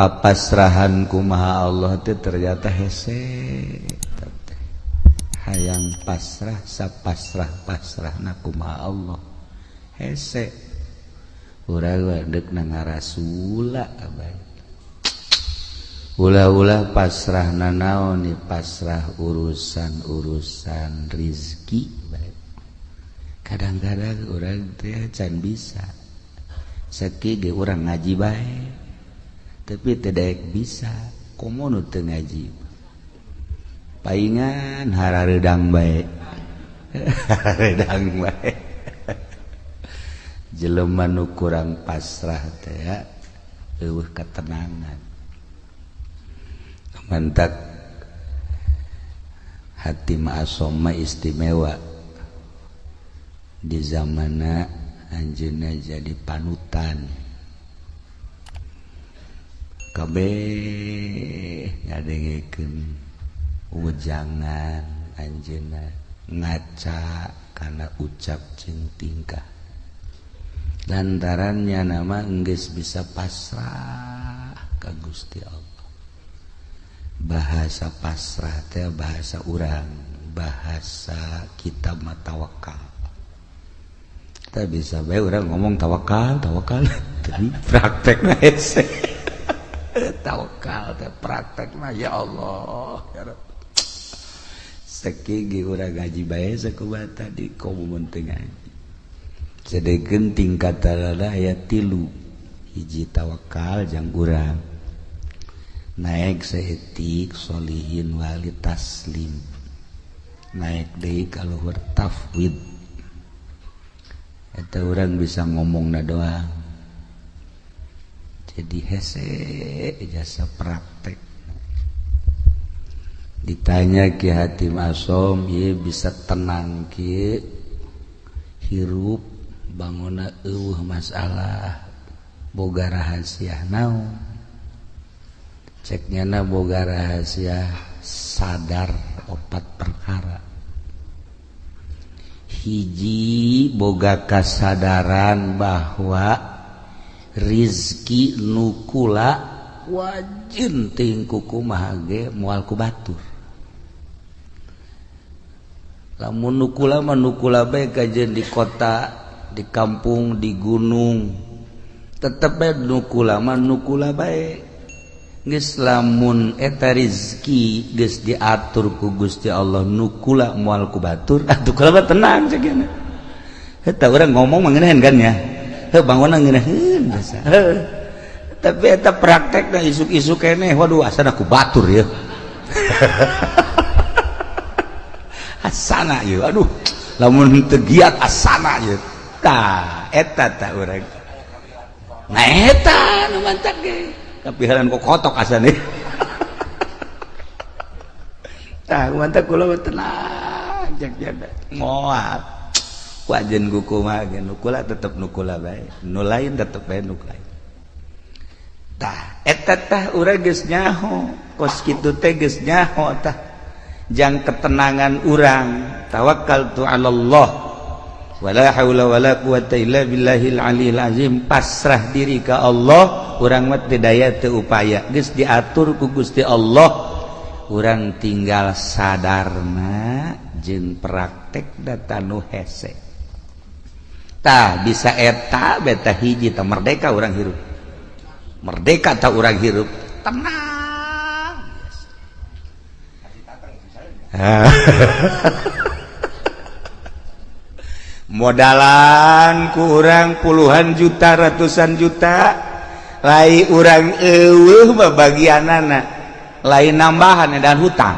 Papasrahan kumaha Allah teh ternyata hese. Hayang pasrah sapasrah-pasrahna kumaha Allah. Hese. Urang deuk na ngarasula bae. Ulah-ulah pasrah nanaon ni pasrah urusan-urusan rizki bae. Kadang-kadang urang teh can bisa. Sakieu ge urang ngaji bae. Tapi teu daek bisa, komo nu teu ngaji. Paingan harareudang bae. Harareudang bae. Jelema nu kurang pasrah teh eueuh ketenangan. Mantak hati ma'asoma istimewa di zamana anjeunna jadi panutan. Kabeh ngadengekeun wejangan anjeunna ngaca kana ucap jeung tingkah. Lantarannya nama enggeus bisa pasrah ka Gusti Allah. Bahasa pasrah teh bahasa urang, bahasa kitab mah tawakal. Kita bisa bae urang ngomong tawakal, tawakal, tapi praktekna hese. Tawakal teh praktekna ya Allah, ya Rabb. Sakieu ge urang ngaji bae sakumaha tadi komo mun teu ngaji. Sadegeun tingkatanana aya 3. Hiji tawakal jang urang. Naik saeutik solihin wali taslim. Naik deui ka luhur tafwid. Eta urang bisa ngomongna doang. Jadi hese jasa praktek. Ditanya Ki Hatim Asom, ieu bisa tenang kieu hirup bangunna eueuh masalah boga rahasia naon. Cek nyana boga rahasia sadar 4 perkara. Hiji boga kasadaran bahwa rizki nukula wajin tingku kumaha ge moal ku batur. Lamun nukula mah nukula bae kajeun di kota, di kampung, di gunung. Tetep bae nukula mah nukula bae. Geus lamun eta rizki geus diatur ku Gusti Allah nukula moal ku batur, atuh kula mah tenang cek nya. Eta urang ngomong mah ngeunaheun kan ya. Heuh bangunna ngeunaheun biasa. Heuh. Tapi eta praktekna isuk-isuk keneh waduh asana ku batur ya. Asana ieu aduh lamun teu giat asana ieu. Tah eta tah urang. Nah eta nu mantak ge. Kapiharan kok kotok asane. Tah mantak kula mah tenang cek jada. Moal. Wajen kumaha ge nukula tetep nukula bae. Nu lain tetep bae nu lain. Tah eta tah urang geus nyaho, kos kitu teh geus nyaho tah. Jang ketenangan urang tawakkaltu 'ala Allah wala haula wala quwata illa billahil aliyil azim, pasrah diri ka Allah, urang mah teu daya teu upaya, geus diatur ku Gusti Allah, urang tinggal sadarna jeung praktek data nu hese. Tah bisa eta beta hiji tah merdeka urang hirup. Merdeka tah urang hirup tenang. Modalan ku urang puluhan juta ratusan juta lai urang eueuh babagianana lain nambahan dan hutang.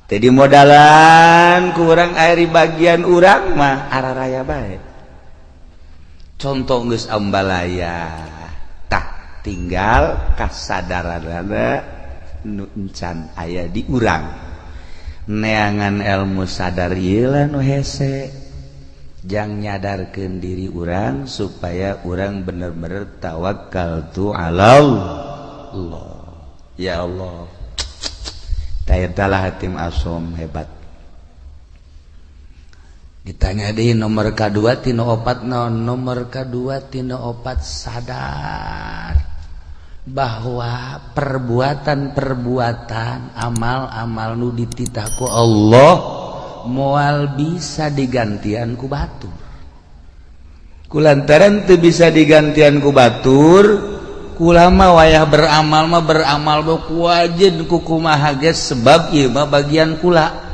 Jadi modalan ku urang ari bagian urang mah araraya bae. Contoh geus ambalaya tah tinggal kasadaranana nu encan aya di urang. Neangan ilmu sadar ieu lah nu hese. Jang nyadarkeun diri urang supaya urang bener-bener tawakal tu 'alallah. Ya Allah. Tah Hatim Asom hebat. Ditanya di nomor K2 tina 4 naon, nomor K2 tina 4 sadar. Bahwa perbuatan-perbuatan, amal-amal nu dititah ku Allah moal bisa digantian ku batur. Kulantaran teu bisa digantian ku batur, kula mah wayah beramal mah beramal ku wajen ku kumaha ge, sebab ieu mah bagian kula,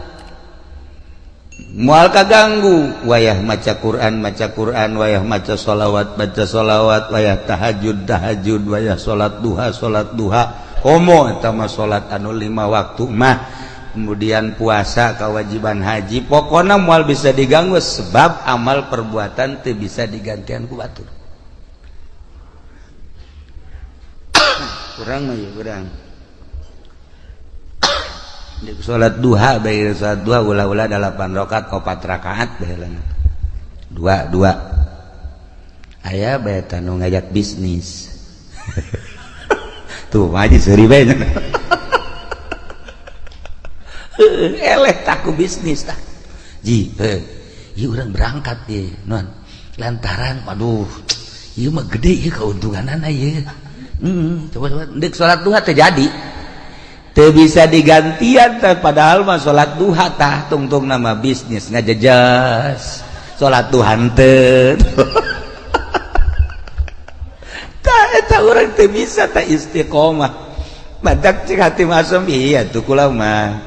moal kaganggu. Wayah maca Quran, maca Quran, wayah maca sholawat, baca sholawat, wayah tahajud, tahajud, wayah salat duha, salat duha. Komo eta mah salat anu 5 waktu mah, kemudian puasa, kewajiban haji, pokoknya moal bisa diganggu sebab amal perbuatan teu bisa digantian ku batur. Kurang mah ya kurang. Salat duha bae, salat duha ulah-ulah 8 rakaat, 4 rakaat bae, dua dua. Aya bae tanu ngajak bisnis tuh aja seuri bae, eleh taku bisnis tah ji ieu urang berangkat ye non lantaran waduh ieu mah gede ieu keuntunganana ieu. Coba coba deuk salat duha teh jadi teu bisa digantian teh, padahal mah salat duha tah tungtung nama bisnis ngajejas salat duha teu. Tah eta urang teu bisa tah istiqomah. Badak cik hati masum iya tuh kula mah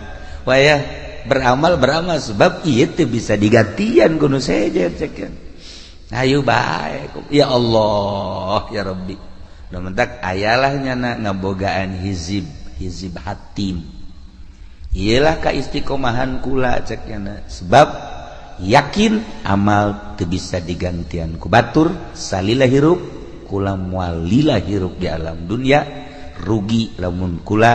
wayah beramal beramal sebab ieu teu bisa digantian kudu sejen cek. Ayo bae ya Allah ya Rabbi. Nu mentak ayalah nyana ngabogaan hizib hizib hatim, iyalah ka istiqomahan kula cek nyana, sebab yakin amal teu bisa digantian ku batur. Salila hirup kula moal lila hirup di alam dunia, rugi lamun kula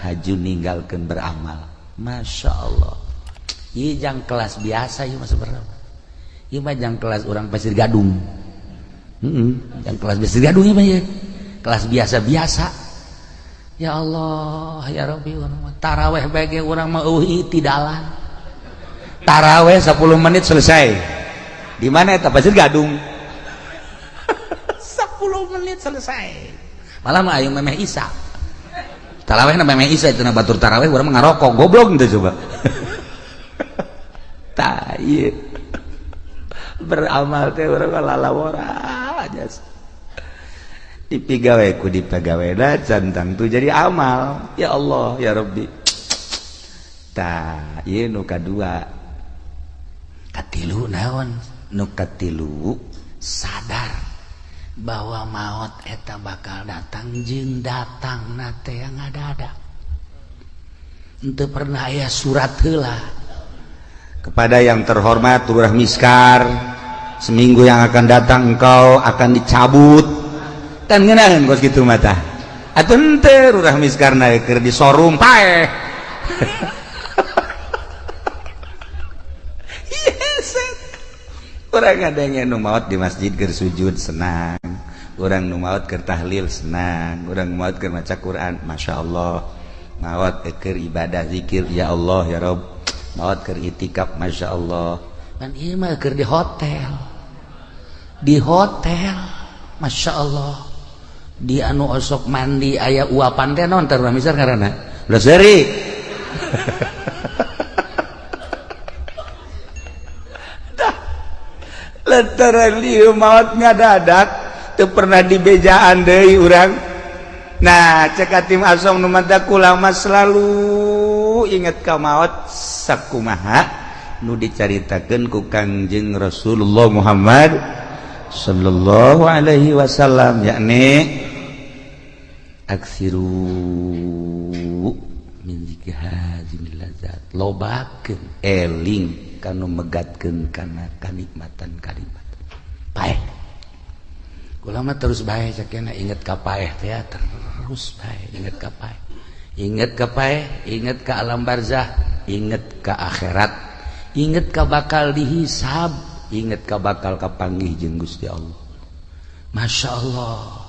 haju ninggalkeun beramal. Masya Allah, ieu jang kelas biasa ieu mah sebenarnya, ieu mah jang kelas orang Pasir Gadung. Jang kelas Pasir Gadung ieu mah ieu kelas biasa-biasa. Ya Allah ya Rabbi, taraweh bae urang mah eueuh tidalan taraweh 10 menit selesai. Di mana eta Pasir Gadung? 10 menit selesai. Malah mah ayo memeh isa taraweh na memeh isa cenah batur taraweh urang mah ngarokok, goblok teh coba. Tah ieu beramal teh urang lalawora aja dipigawe ku dipegawena cantang tuh jadi amal. Ya Allah ya Rabbi. Tah ieu nu kadua. Katilu naon? Nu katilu sadar bahwa maut eta bakal datang jeung datang na teh ngadadak. Henteu pernah aya surat heula. Kepada yang terhormat Lurah Miskar, seminggu yang akan datang engkau akan dicabut. Kan ngeunaheun kos kitu mah tah. Atuh henteu Lurah Miskar na keur disorum paeh. Yes. Urang ngadenge nu maot di masjid keur sujud senang, urang nu maot keur tahlil senang, urang maot keur maca Quran masyaallah, maot keur ibadah zikir ya Allah ya Rabb, maot keur itikaf masyaallah. Kan ieu mah keur di hotel, di hotel masyaallah, di anu osok mandi aya uapan teh naon teh urang misal ngaranna ulah seuri. Lantaran lieu maot ngadadak teu pernah dibejaan deui urang. Nah cek Hatim Asom nu manta kula mah selalu inget ka maot sakumaha nu dicaritakeun ku Kangjeng Rasulullah Muhammad sallallahu alaihi wasallam, yakni aksiru min zikri hazimil lazat, lobakeun eling kanu megatkeun kana kanikmatan kanikmatan paeh. Kula mah terus bae cekena inget ka paeh teh, terus bae inget ka paeh, inget ka paeh, inget ka alam barzah, inget ka akhirat, inget ka bakal dihisab, inget ka bakal kapanggih jeung Gusti Allah. Masya Allah.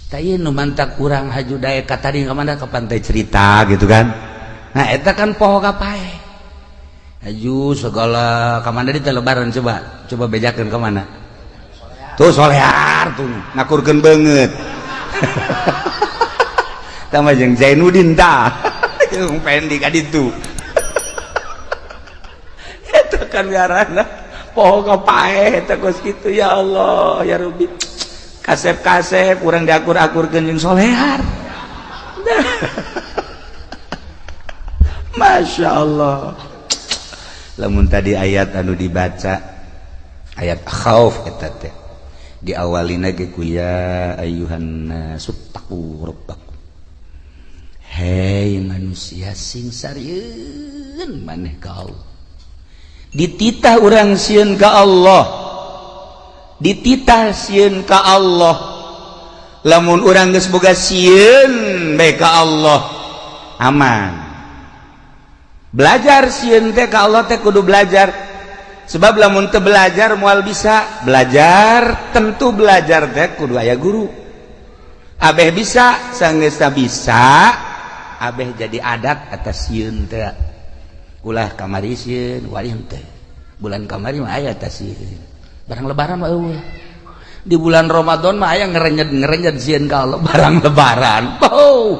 Tah ieu nu mantak urang haju daek ka tadi ka mana, ka pantai cerita gitu kan. Nah eta kan poho ka paeh. Haju segala ka mana di teh lebaran, coba coba bejakeun ka mana. Tuh solear tuh ngakurkeun beungeut. Tah jeung Zainuddin tah. Jeung Pendi ka ditu. Eta kan ngaranna poho paeh eta kos kitu, ya Allah ya Rabbi. Kasep-kasep urang diakur-akurkeun jeung solehar. Masya Allah. Lamun tadi ayat anu dibaca ayat khauf eta teh diawalina ge ku ya ayyuhan nasuttaqu rabbakum. Hei manusia, sing sarieun maneh ka Allah. Dititah urang sieun ka Allah, dititah sieun ka Allah. Lamun urang geus boga sieun bae ka Allah, aman. Belajar sieun teh ka Allah teh kudu belajar, sebab lamun teu belajar moal bisa belajar. Tentu belajar teh kudu aya guru abeh bisa. Sanggeus bisa abeh jadi adat atas sieun teh, ulah kamari sieun wali teh. Bulan kamari mah aya teh sieun, barang lebaran mah eueuh. Di bulan Ramadan mah aya ngerenyet-ngerenyet sieun ka Allah. Barang lebaran, oh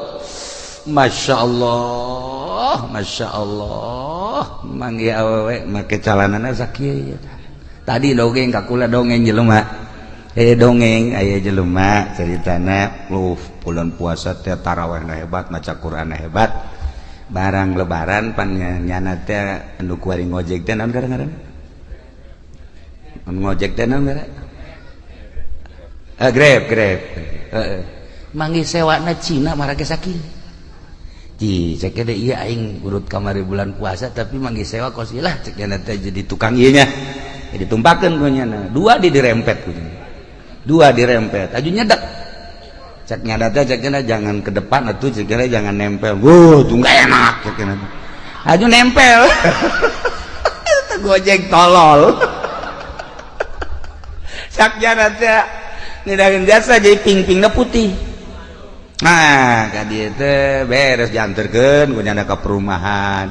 Masya Allah, Masya Allah, manggih awewe make calanana sakieu. Tadi dongeng ka kula, dongeng jelema, dongeng aya jelema ceritana lu bulan puasa teh tarawihna hebat, maca Quran hebat. Barang lebaran pan nyana teh anu kuari ngojek teh, naon ngaran anu ngojek teh, naon ngaran? Grab, Grab. Heeh, manggih sewana Cina marake sakieu. Ji, cek deh, iya aing urut kamari bulan puasa tapi manggih sewa kos lah, cek teh jadi tukang ieu nya. Jadi tumpakeun ku nyana. Dua di dirempet ku. Dua dirempet. Aju nyedek. Cek nyada teh, cek jangan ke depan atuh, cek jangan nempel. Wuh, tuh enggak enak cek. Aju nempel. Gojek tolol. Cek nyada teh ngedahin jasa jadi ping-pingna putih. Nah, ka dieu teh beres dianterkeun ku nyana ka perumahan.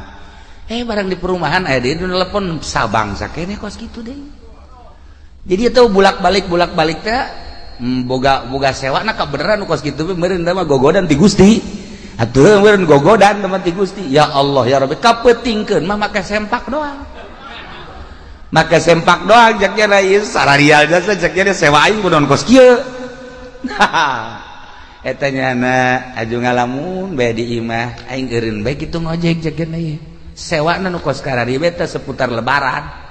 Barang di perumahan aya deui nu telepon sabang sakene kos kitu deui. Jadi itu bulak-balik bulak-balik teh boga boga sewa na kabeneran kos kitu meureun mah gogodan ti Gusti. Atuh meureun gogodan teman ti Gusti. Ya Allah ya Rabbi, kapeutingkeun mah make sempak doang. Make sempak doang cek nya ieu sararial jasa, cek nya sewa aing kunaon kos kieu. Eta nyana aju ngalamun bae di imah, aing eureun bae kitu ngojek, cek nya ieu. Sewana nu kos karari teh seputar lebaran.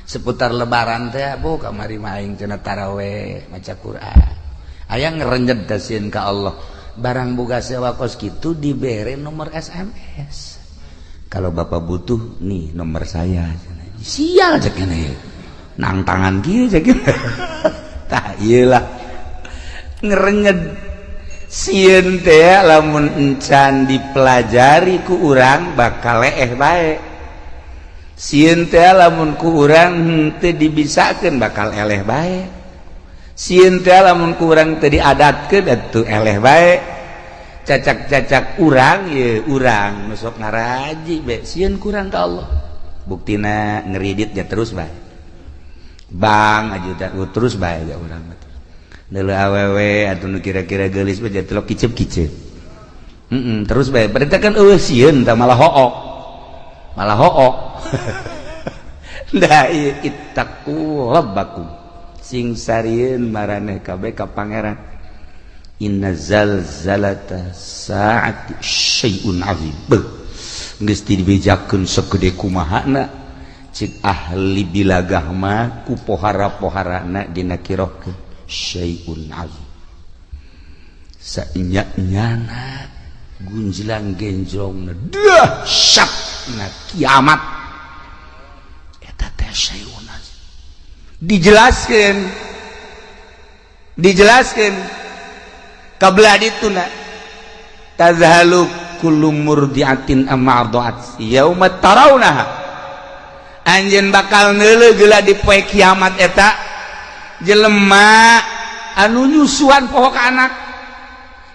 Seputar lebaran teh bu kamari mah aing cenah taraweh maca Quran. Aya ngerenyet sieun ka Allah. Barang boga sewa kos kitu dibere nomor SMS. Kalau bapak butuh nih nomor saya. Sial cek nya. Nang tangan kieu cek. Tah ieu lah ngerenyet sieun teh lamun encan dipelajari ku urang bakal leeh bae. Sieun teh lamun ku urang henteu dibisakeun bakal eleh bae. Sieun teh lamun ku urang teu diadatkeun atuh eleh bae. Cacak-cacak urang ye urang nu sok ngaraji be sieun kurang ka Allah. Buktina ngeridit ya terus bae. Bang aja terus bae ya urang mah. Deuleu awewe atuh nu kira-kira geulis mah jadi kicep-kicep. Terus bae. Berarti kan eueuh sieun tah, malah hook. Malah hook. Da ieu ittaqu rabbakum. Sing sarieun maraneh kabeh ka pangeran. Inna zalzalata saati syai'un azim. Beuh. Geus dibejakeun segede kumahana cik ahli bilagah mah ku pohara-poharana dina kirohkeun syai'un azim. Sainya-nyana gunjlang genjrong dahsyat na kiamat eta teh syai'un azim. Dijelaskeun, dijelaskeun kabelah dituna tazhalu kullu murdiatin amma arda'at yauma tarawnaha. Anjeun bakal neuleuh geula di poe kiamat eta jelema anu nyusuan poho ka anak.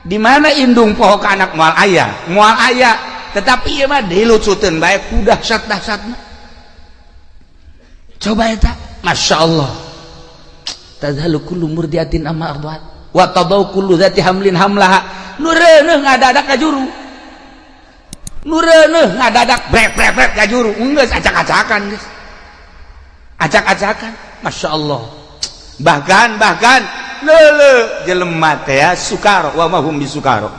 Di mana indung poho ka anak? Moal aya, moal aya. Tetapi ieu mah dilucuteun bae ku dahsyat-dahsyatna. Coba eta, Masya Allah, tadhalu kullu murdiatin amma arda'at. Wa tadau kullu dzati hamlin hamlaha. Nu reuneuh ngadadak ka juru. Nu reuneuh ngadadak brek brek brek ka juru. Geus acak-acakan geus. Acak-acakan. Masya Allah. Bahkan leuleuh jelema teh sukaro wa ma hum bisukaro.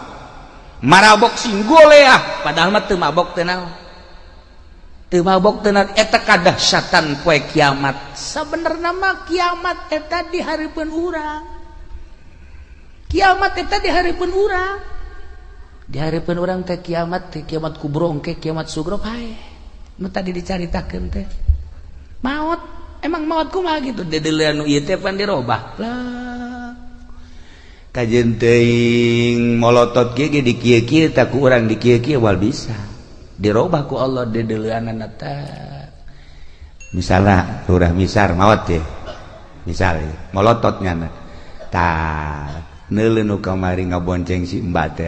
Marabok sing goleah padahal mah teu mabok teh naon. Teu mabok teh naon eta kadahsyatan poe kiamat. Sabenerna mah kiamat eta di hareupeun urang. Kiamat eta di hareupeun urang. Di hareupeun urang teh kiamat kubro engke kiamat sugro pae. Nu tadi dicaritakeun teh. Maot, emang maot kumaha gitu dedeuleun nu ieu teh pan dirobah. Lah. Kajeun teuing molotot kieu ge di kieu-kieu tah ku urang di kieu-kieu wal bisa. Dirobah ku Allah dedeuleunana teh. Misalna Lurah Misar maot teh. Misal molotot nyana. Tah neuleuh nu kamari ngabonceng si Mbak teh.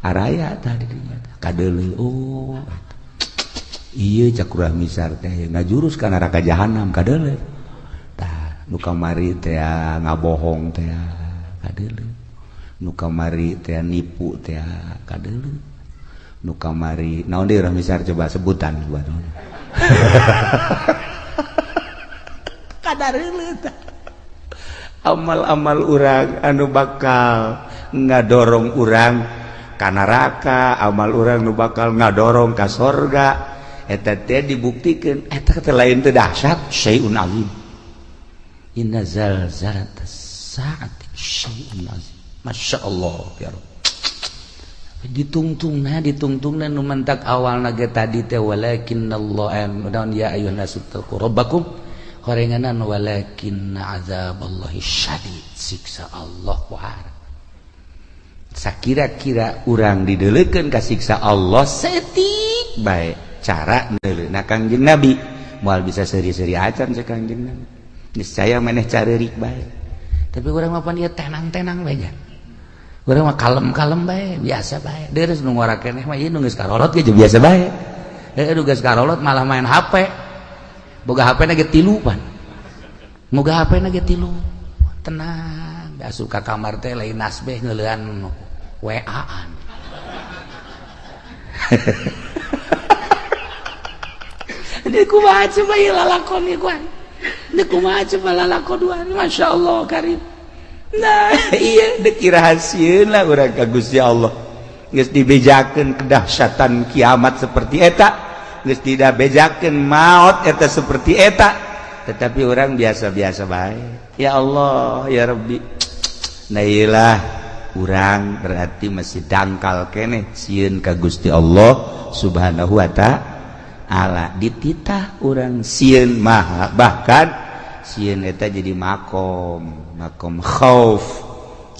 Araya tah di dinya kadeuleuh oh. Ieu cak Lurah Misar teh ngajurus ka neraka jahanam kadeuleuh. Tah nu kamari teh ngabohong teh kadeuleuh. Nu kamari teh nipu teh kadeuleuh. Nu kamari naon deui Lurah Misar coba sebutan buat. Kadeuleuh tah. Amal-amal urang anu bakal ngadorong urang ka neraka, amal urang nu bakal ngadorong ka sorga, eta teh dibuktikeun eta teh lain teh dahsyat syai'un azim. Inna zalzalatas saati syai'un azim. Masya Allah ya Rabb. Ditungtungna nu mantak awalna ge tadi teh walakinnallaha naon ya ayyuhan nasu taqu rabbakum horenganan walakin azaballahi syadid, siksa Allah wahar. Sakira-kira urang dideulekeun ka siksa Allah setik bae cara neuleuna Kangjeng Nabi moal bisa seuri-seuri acan cek Kangjeng Nabi. Niscaya maneh careurik bae. Tapi urang mah pan ieu tenang-tenang bae nya. Urang mah kalem-kalem bae, biasa bae. Deures nu ngora keneh mah ieu nu geus karolot ge biasa bae. Heuh nu geus karolot malah main HP. Boga HP na ge tilu pan. Boga HP na ge tilu. Tenang, asup ka kamar teh lain nasbeh ngeulean WA-an. Ini kumaha coba ieu lalakon ieu kuan. Ini kumaha coba lalakon dua. Masya Allah karim. Nah, iya deuk rahasieun lah urang ka Gusti Allah. Geus dibejakeun kedahsyatan kiamat seperti eta. Geus tidak bejakeun maot eta seperti eta, tetapi orang biasa-biasa bae. Ya Allah ya Rabbi. Nah iyalah urang berarti masih dangkal keneh sieun ka Gusti Allah Subhanahu wa ta'ala. Dititah urang sieun mah bahkan sieun eta jadi makom, makom khauf.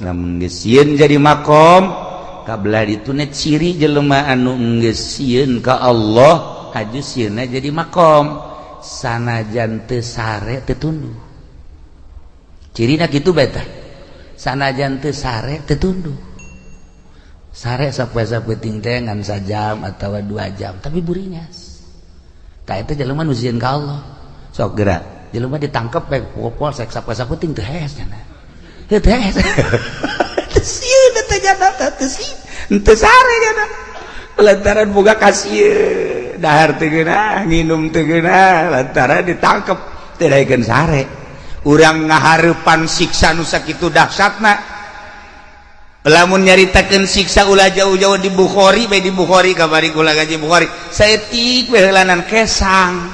Lamun geus sieun jadi makom kabelah dituna ciri jelema anu geus sieun ka Allah haju sieunna jadi makom sanajan teu sare teu tunduh. Cirina kitu bae tah. Sanajan teu sare teu tunduh. Sare sapoe-sapoe teh ngan sajam atawa 2 jam tapi buringas. Tah eta jelema nu sieun ka Allah. Sok geura jelema ditangkep bae polsek sapoe-sapoe teu hees cenah. Teu hees. Teu sieun teh jana teu sieun. Teu sare jana. Lantaran boga kasieun dahar teu geunah, nginum teu geunah, lantaran ditangkep teu daekeun sare. Urang ngahareupan siksa nu sakitu dahsyatna. Lamun nyaritakeun siksa ulah jauh-jauh di Bukhari bae, di Bukhari kamari kula ngaji Bukhari. Saeutik we heulanan kesang.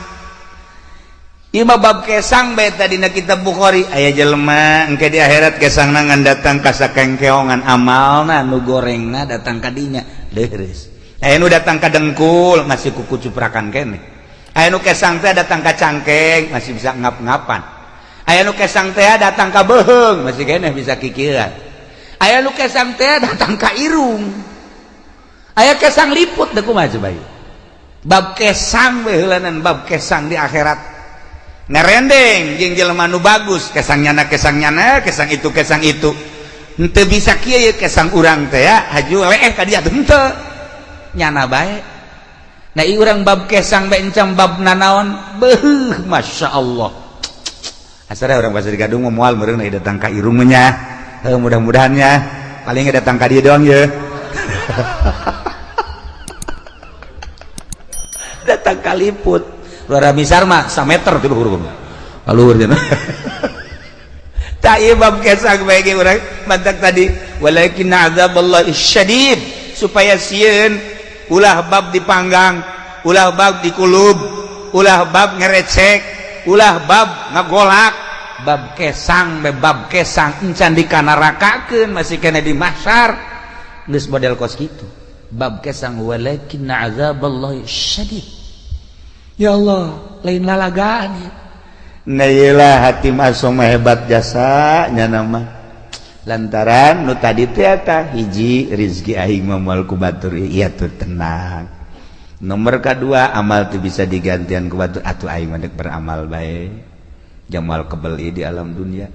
Ieu mah bab kesang bae tadi dina kitab Bukhari. Aya jelema engke di akhirat kesangna ngan datang ka sakengkeongan amalna nu gorengna datang ka dinya. Leureus. Aya nu datang ka dengkul masih kuku cuprakan keneh. Aya nu kesang teh datang ka cangkeng masih bisa ngap-ngapan. Aya nu kesang teh datang ka beuheung masih keneh bisa kikieuan. Aya nu kesang teh datang ka irung. Aya kesang liput teh kumaha coba ieu. Bab kesang we heulanan bab kesang di akhirat. Ngerendeng jeung jelema nu bagus kesang nyana kesang itu kesang itu. Henteu bisa kieu ye kesang urang teh ya haju leeh ka dia henteu. Nyana bae. Nah ieu urang bab kesang bae encam bab nanaon beuh Masya Allah. Asal orang Pasir Gadung moal meureun datang ka irung nya. Mudah-mudahannya paling datang ka dieu doang ya. Datang kaliput luar misar mah sameter ti luhur kaluhur cenah. Tak ieu bab kesang bae ge urang mantak tadi walakin azaballahi syadid supaya sieun ulah bab dipanggang, ulah bab dikulub, ulah bab ngerecek, ulah bab ngagolak, bab kesang be bab kesang encan dikanarakakeun masih kena di mahsyar geus model kos kitu. Bab kesang walakin azaballahi syadid. Ya Allah, lain lalagaan ya. Nah iyalah hati masuk hebat jasa nya nama lantaran nu tadi teh eta hiji rizki aing mah moal ku batur ieu tuh tenang. Nomor kedua amal tuh bisa digantian ku batur atuh aing mah beramal bae jamal kebeli di alam dunia.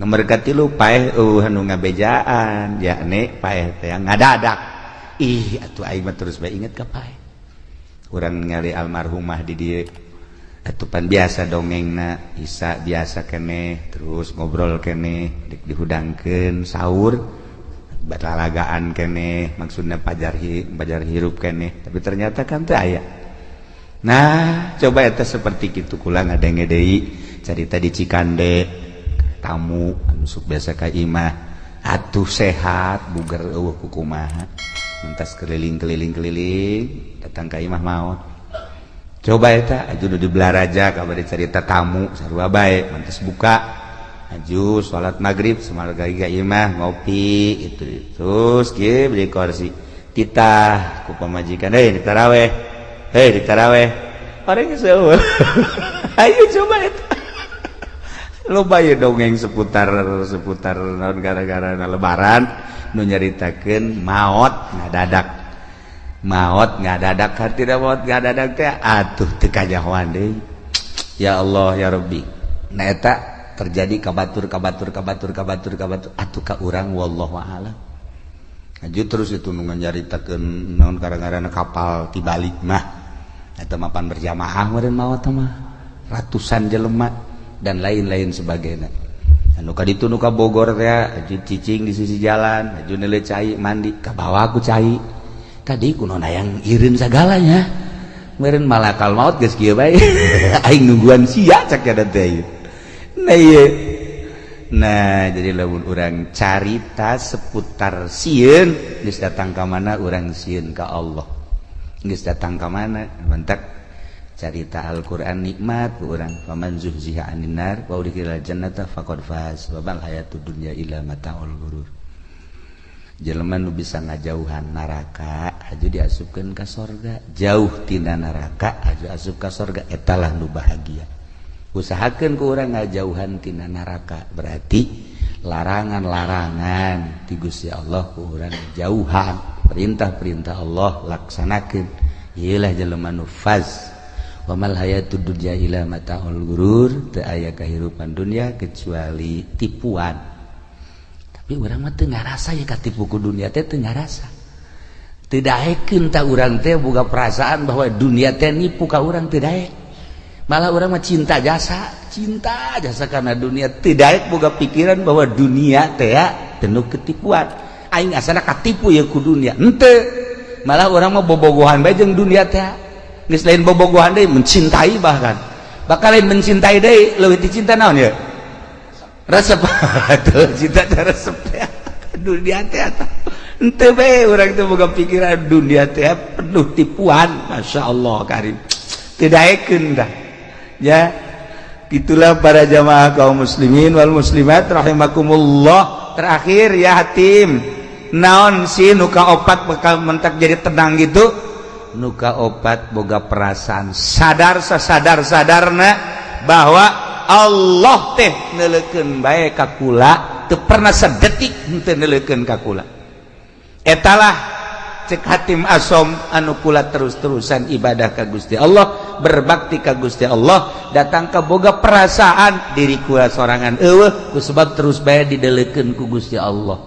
Nomor katilu paeh eueuh anu ngabejaan yakni paeh teh ngadadak. Ih atuh aing mah terus bae inget ka paeh. Urang ningali almarhumah di dieu atupan biasa dongengna isa biasa keneh terus ngobrol keneh dihudangkeun sahur batalagaan keneh maksudna pajar pajar hirup keneh tapi ternyata kan teu aya. Nah coba eta seperti kitu kula ngadenge deui carita di Cikande tamu anu sok biasa ka imah atuh sehat buger eueuh kukumaha mentas keliling-keliling-keliling datang ka imah maot. Coba eta aju di Belaraja kabar cerita tamu sarua bae mantas buka aju salat maghrib samarga ka imah ngopi itu terus kieu beli kursi titah ku pamajikan hei di taraweh hei di taraweh orang geus eueuh. Ayo coba eta loba ye dongeng seputar seputar naon gara-gara lebaran nu nyaritakeun maot ngadadak maot ngadadak hartina maot ngadadak teh atuh teu kanyahoan deui. Ya Allah ya Rabbi. Nah eta terjadi ka batur ka batur ka batur ka batur ka batur atuh ka urang wallahu a'lam. Aju terus itu nu nyaritakeun naon gara-gara kapal tibalik mah eta mapan berjamaah meureun maot mah ratusan jelema dan lain-lain sebagainya. Anu ka ditu nu ka Bogor teh aju cicing di sisi jalan aju neuleuh cai mandi ka bawa ku cai. Tadi kuno hayang ireun sagalanya meureun malakal maut geus kieu bae aing nungguan sia cak ya teh. Nah ieu nah jadi lamun urang carita seputar sieun geus datang ka mana urang sieun ka Allah geus datang ka mana mantak carita Al-Qur'an nikmat ku urang faman zuhziha anin nar wa udkhilal jannata faqad faz wa mal hayatud dunya illa mataul ghurur. Jelema nu bisa ngajauhan neraka aju diasupkeun ka sorga jauh tina neraka aju asup ka sorga etalah nu bahagia. Usahakeun ku urang ngajauhan tina neraka berarti larangan-larangan ti Gusti Allah ku urang jauhan perintah-perintah Allah laksanakeun ieu lah jelema nu faz. Wa mal hayatud dunya illa mataul ghurur teu aya kahirupan dunya kecuali tipuan. Tapi urang mah teu ngarasa ya katipu ku dunia teh teu ngarasa. Teu daekeun ta urang teh boga perasaan bahwa dunia teh nipu ka urang teu daek. Malah urang mah cinta jasa karena dunia teu daek boga pikiran bahwa dunia teh penuh ketipuan. Aing asana katipu ya ku dunia. Henteu. Malah urang mah bobogohan bae jeung dunia teh. Geus lain bobogohan deui mencintai bahkan. Bakal lain mencintai deui leuwih dicinta naon ya? Resep cinta resep dunia teh henteu bae urang teh boga pikiran dunia teh penuh tipuan. Masya Allah karim teu daekeun dah ya. Itulah para jamaah kaum muslimin wal muslimat rahimakumullah. Terakhir ya hatim naon sih nuka opat bakal mentak jadi tenang gitu. Nuka opat boga perasaan sadar sasadar sadarna bahwa Allah teh neuleukeun bae ka kula teu pernah sedetik henteu neuleukeun ka kula. Etalah cek Hatim Asom anu kula terus-terusan ibadah ka Gusti Allah, berbakti ka Gusti Allah, datang ka boga perasaan diri kula sorangan eueuh ku sebab terus bae dideulekeun ku Gusti Allah.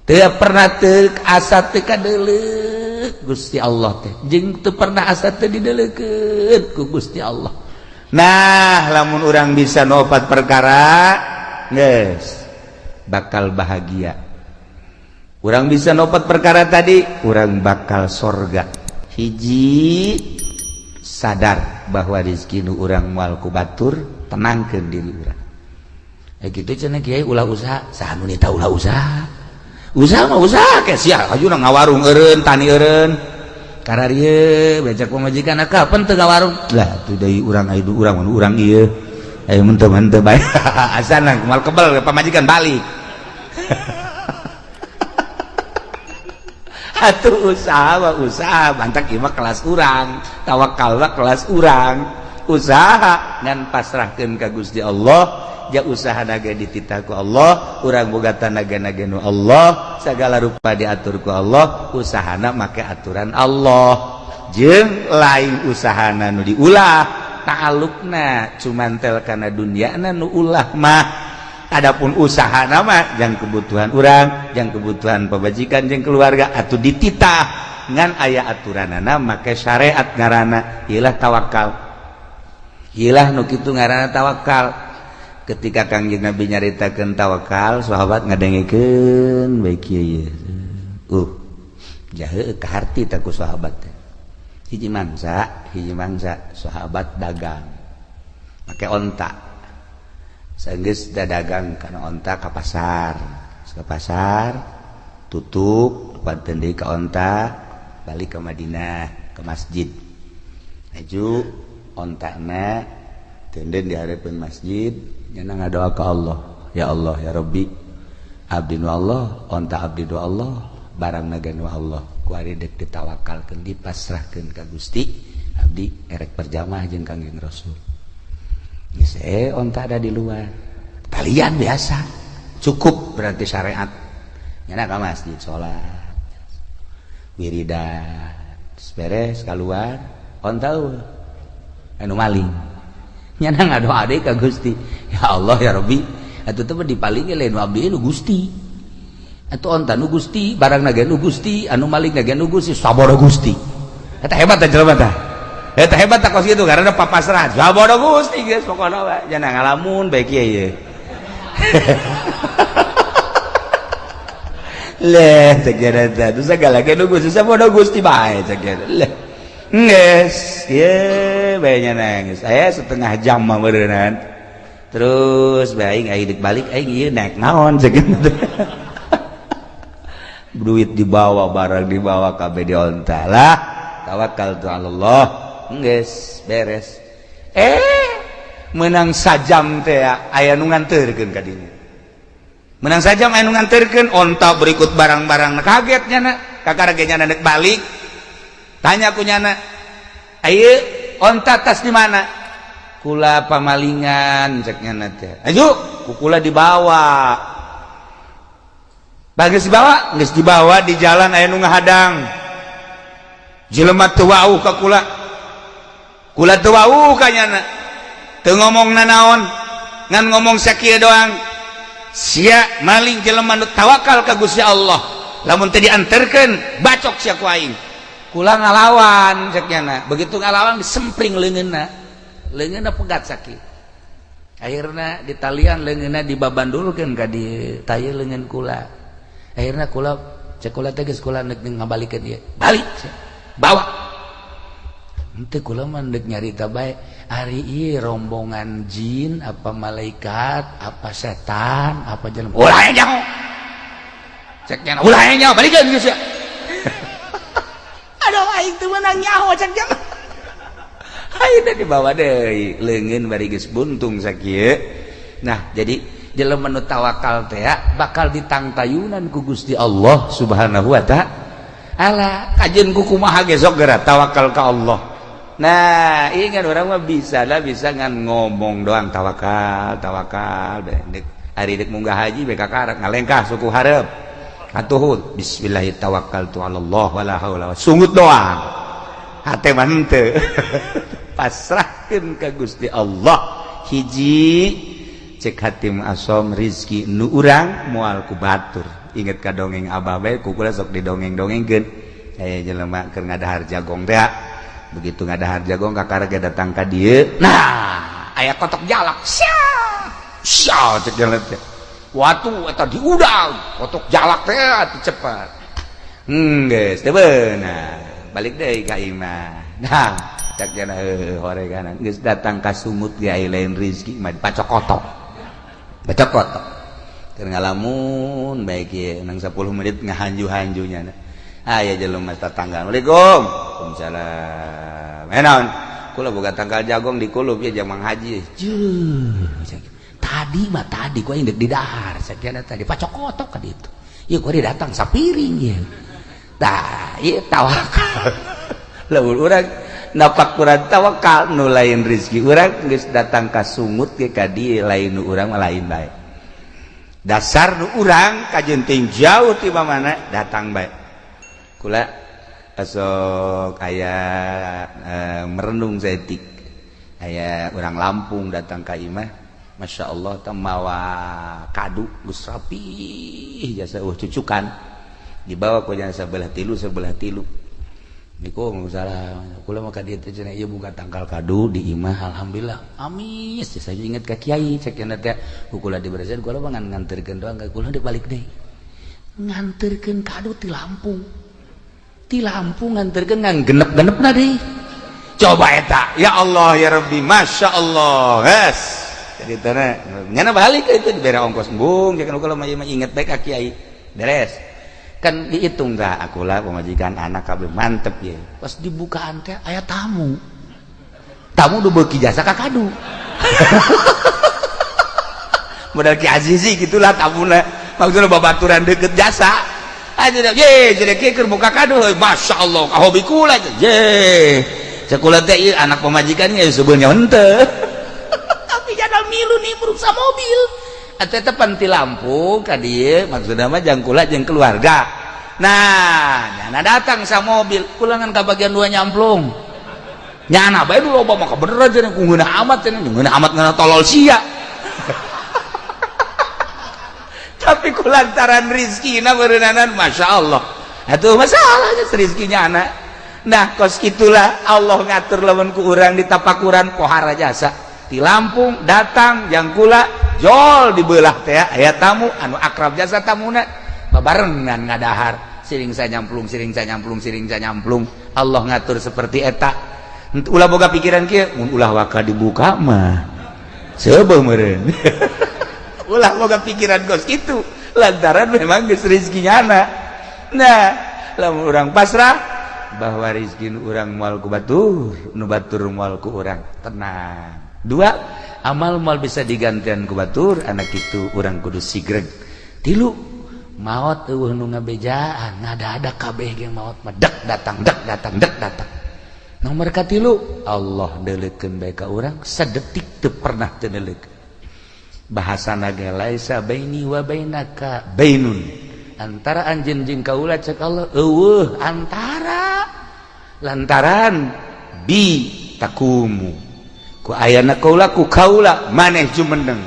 Teu pernah teu asa teu kadeuleuk Gusti Allah teh jeung teu pernah asa teu dideulekeun ku Gusti Allah. Nah lamun urang bisa nopat perkara geus bakal bahagia. Urang bisa nopat perkara tadi, urang bakal sorga. Hiji, sadar bahwa rizki nu urang moal ku batur, tenangkeun diri urang. Eh, gitu cenah kiai, ulah usaha. Saha nu nita ulah usaha? Usaha mah usaha ke sia, aju ngawarung eureun, tani eureun. Kararieu becak pamajikan, kapan teu ngawarung? Lah atuh deui urang aya urang urang ieu. Ayo menteu menteu bae. Asana kumal kebel pamajikan balik. Atuh usaha mah usaha, bantak ieu mah kelas urang, tawakal mah kelas urang. Usaha ngan pasrahkeun ka Gusti Allah, ja usaha naga dititah ku Allah, urang boga tanaga naga nu Allah, segala rupa diatur ku Allah, usahana make aturan Allah. Jeung lain usahana nu diulah, ta'alluqna cuman tel kana dunyana nu ulah mah. Adapun usaha nama yang kebutuhan urang, yang kebutuhan pamajikan jeung keluarga atau dititah ngan aya aturanana make syariat, ngaranna ilah tawakal. Ilah nu kitu ngaranna tawakal. Ketika Kangjeng Nabi nyaritakeun tawakal, sahabat ngadengekeun bae kieu. Jahe kaharti teh ku sahabat teh. Hiji mangsa sahabat dagang make onta. Sanggeus dagang kana onta ka pasar. Ka pasar tutup panten deui ka onta, balik ke Madinah, ke masjid. Aju ontana tenden di hareupeun masjid, nyana ngadoa ka Allah, ya Allah ya Rabbi, abdi nu Allah, onta abdi nu Allah, barang naga nu Allah, kuari dek ditawakalkeun, dipasrahkeun ka Gusti, abdi erek berjamaah jeung Kangjeng Rasul. Geus onta ada di luar talian biasa, cukup berarti syariat. Nyana ka masjid salat wiridan, beres keluar, onta eueuh, anu maling. Nyana ngadoa deui ka Gusti, ya Allah ya Rabbi, atuh teh dipaling lain nu abdi, nu Gusti, atuh onta nu Gusti, barang naga nu Gusti, anu maling naga nu Gusti, sabodo Gusti. Eta hebat teh jelema tah. Eta hebat tah kos kitu karena papasrah, sabodo Gusti geus pokona we. Nyana ngalamun bae kieu ye. Leh cek eta teh segala ge nu Gusti, sabodo Gusti bae cek eta. Leh geus ye bae nyana geus aya setengah jam mah meureunnan. Terus bae aing aing balik aing ieu naik naon cek eta. Duit dibawa, barang dibawa, kabeh di onta lah. Tawakal tu Allah, geus beres. Menang sajam teh aya nu nganterkeun ka dinya. Menang sajam aya nu nganterkeun onta berikut barang-barang, kaget nyana. Kakara ge nyana nek balik. Tanya ku nyana, "Ayo onta tas di mana?" Kula pamalingan cek nyana teh. Ayo ku kula dibawa. Bagus dibawa, geus dibawa di jalan aya nu ngahadang. Jelema teu wauh ka kula. Kula teu wauh ka nyana. Teu ngomong nanaon, ngan ngomong sakieu doang. Sia maling jelema nu tawakal ka Gusti Allah. Lamun teu dianterkeun, bacok sia ku aing. Kula ngalawan cek nyana. Begitu ngalawan disempring leungeunna. Leungeunna pegat sakieu. Akhirna ditalian leungeunna, dibabandulkeun ka dieu, taya leungeun kula. Akhirnya kula cek kula teh geus kula neuk ngabalikeun ieu, balik bawa henteu. Kula mah neuk nyarita bae, ari ieu rombongan jin apa malaikat apa setan apa jelema, ulah nyaho cek nya, ulah nyaho, balikeun geus ya. Aduh, aing teu meunang nyaho cek nya. Ayeuna dibawa deui leungeun bari geus buntung sakieu. Nah, jadi jelema nu tawakal teh bakal ditangtayunan ku Gusti Allah Subhanahu wa ta'ala. Kajeun ku kumaha ge sok geura tawakal ka Allah. Nah, ingat orang mah bisa lah, bisa ngan ngomong doang tawakal, tawakal dek ari dek munggah haji bae kakarak ngalengkah suku hareup. Atuh bismillah tawakkaltu ala Allah wala haula, sungut doang. Hate mah henteu. Pasrahkeun ka Gusti Allah. Hiji cek hatim asom, rizki nu urang moal ku batur. Inget ka dongeng abah bae, ku kula sok didongeng-dongengkeun. Aya jelema keur ngadahar jagong teh, begitu ngadahar jagong kakara ge datang ka dieu, nah aya kotok jalak, sia sia cek jelema teh. Watu eta diudang, kotok jalak teh atuh cepat. Geus teu beunang. Balik deui ka imah. Nah, cak jana heuh horeganan geus datang ka sumut ge aya lain rezeki mah pacokotok. Pacokotok. Keur ngalamun bae kieu nang 10 menit ngahanju-hanjunya. Aya jelema tetangga. Assalamualaikum. Waalaikumsalam. Eh naon? Kula boga tangkal jagong di kulub ya jang Mang Haji. Jeuh, tadi mah tadi gua indek di dahar sakiana tadi pacokotok ka ditu. Ieu gua datang sapiring ieu. Tah, ieu tawakal. Lamun urang napak kurang tawakal nu lain rezeki urang geus datang ka sungut ge ka dieu lain nu urang mah lain bae. Dasar nu urang kajenting jauh ti mana datang bae. Kula esok aya merenung saeutik. Aya urang Lampung datang ka imah, Masya Allah teh mawa kadu geus rapih jasa cucukan dibawa ku jasa sebelah tilu sebelah tilu. Waalaikumsalam. Kula mah ka dieu teh cenah ieu buka tangkal kadu di imah alhamdulillah. Amis saya inget ka kiai cek cenah teh ku kula diberesin kula mah ngan nganterkeun doang ka kula balik deui. Nganterkeun kadu ti Lampung. Ti Lampung nganterkeun ngan genep-genepna deui. Coba eta, ya Allah ya Rabbi, Masya Allah. Yes. Jadi tanah nyana balik itu dibere ongkos embung jangan kula mah inget bae ka kiai. Beres. Kan dihitung dah akulah pemajikan anak kabeh mantep ya. Pas dibukaan teh aya tamu. Tamu udah beuki jasa ka kadu. Modal Ki Azizi gitulah tamuna. Maksudna babaturan deket jasa. Aja ye jadi kieu keur buka kadu, Masya Allah, ka hobi kula ye. Cek kula teh ieu anak pemajikan ge sebenarnya henteu. Tapi jadal milu nimbrung sa mobil. Atuh eta pan ti Lampung ka dieu maksudna mah jang kula jeung keluarga. Nah, nyana datang sa mobil, kulangan ka bagian dua nyamplung. Nyana bae dulu loba mah bener aja ku ngeunah amat cenah, ngeunah amat ngeunah tolol sia. Tapi kulantaran rizkina beureunanan Masya Allah. Atuh masalahnya rizkinya anak. Nah, kos itulah Allah ngatur lamun ku urang di tapakuran pohara jasa. Di Lampung datang jang kula jol dibelah teh aya tamu anu akrab jasa tamuna babarengan ngadahar siring saya nyamplung siring saya nyamplung siring saya nyamplung. Allah ngatur seperti eta. Ulah boga pikiran kieu mun ulah waka dibuka mah seubeuh meureun. Ulah boga pikiran kos kitu lantaran memang geus rezekinya anak. Nah, lamun urang pasrah bahwa rezeki nu urang moal ku batur, nu batur moal ku urang, tenang. Dua, amal moal bisa digantian ku batur, anak itu urang kudu sigreg. Tilu, maot eueuh nu ngabejaan, ngada-ada kabeh ge maot mah dek datang dek datang dek datang. Nomor katilu, Allah deuleukeun bae ka urang sadetik teu pernah teu deuleukeun. Bahasana ge laisa baini wa bainaka bainun. Antara anjeun jeung kaula cek Allah eueuh antara lantaran bi takumu ku ayana kaula ku kaula maneh jumeneng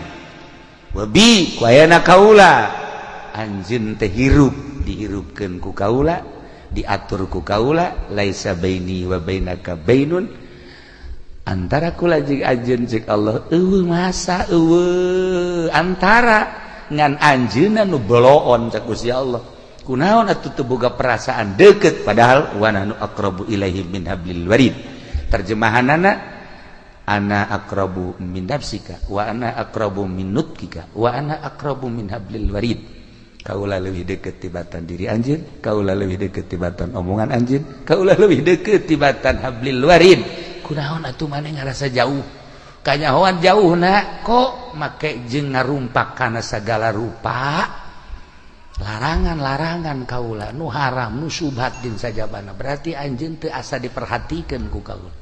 wa bi ku ayana kaula anjeun teh hirup dihirupkeun ku kaula diatur ku kaula laisa baini wa bainaka bainun antara kula jeung anjeun cek Allah eueuh masa eueuh antara ngan anjeunna nu boloon cek Gusti Allah kunaon atuh teu boga perasaan deket padahal wa nahnu aqrabu ilaihi min hablil warid. Terjemahanana ana aqrabu min nafsika wa ana aqrabu min nutkika wa ana aqrabu min hablil warid. Kaula leuwih deket tibatan diri anjeun, kaula leuwih deket tibatan omongan anjeun, kaula leuwih deket tibatan hablil warid. Kunaon atuh maneh ngarasa jauh? Kanyahoan jauh na kok make jeung ngarumpak kana sagala rupa larangan-larangan kaula nu haram nu subhat din sajabana berarti anjeun teu asa diperhatikeun ku kaula.